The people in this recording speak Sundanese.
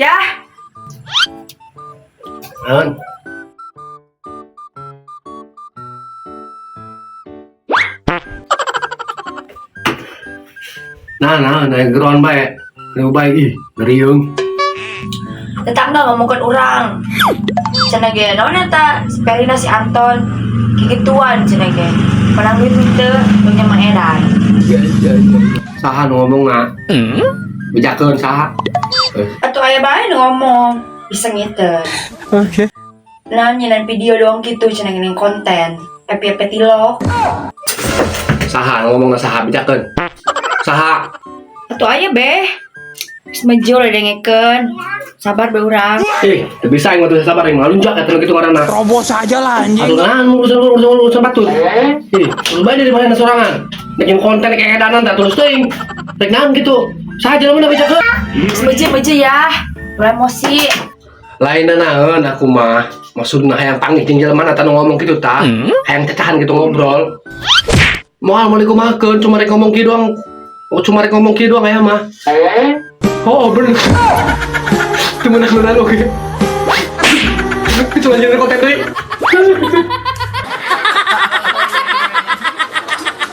Ya. Naon? Nah, nah, nah, geroan bae. Nu bae ih, ngeriung. Tetangga ngomongkeun urang. Cenah ge naon eta? Si Perina si Anton kikituan cenah ge. Menang duit henteu, punya mah edan. Saha nu ngomongna? Bejakeun saha? Atuh aya bae nu ngomong. Iseng itu. Oke. Nah, nyinan video doang gitu cenah geuning konten. FYP tilok. Saha nu ngomongna saha bejakeun? Saha? Atuh aya beh. Geus mejo dengekeun. Sabar be urang. Ih, teu bisa aing mah teu sabar aing ngalunjak eta nu kitu ngaranna. Terobos aja lah anjing. Atuh naon urusan urusan urusan batur. Ih, terus bae dari mana sorangan. Bikin konten kayak edanan tah terus teuing. Rek naon gitu. Saha jelema bejakeun? Geus meje-meje ya. Ulah emosi. Lain naon aku mah. Maksudna hayang panggih jeung jelema na tah nu ngomong kitu tah. Hayang cacahan gitu ngobrol. Moal mau dikumakeun cuma rek ngomong kieu doang. Oh, cuma rek ngomong kieu doang aya mah. Oh, bener. Cuma menang oke. Cuma jadi konten deui.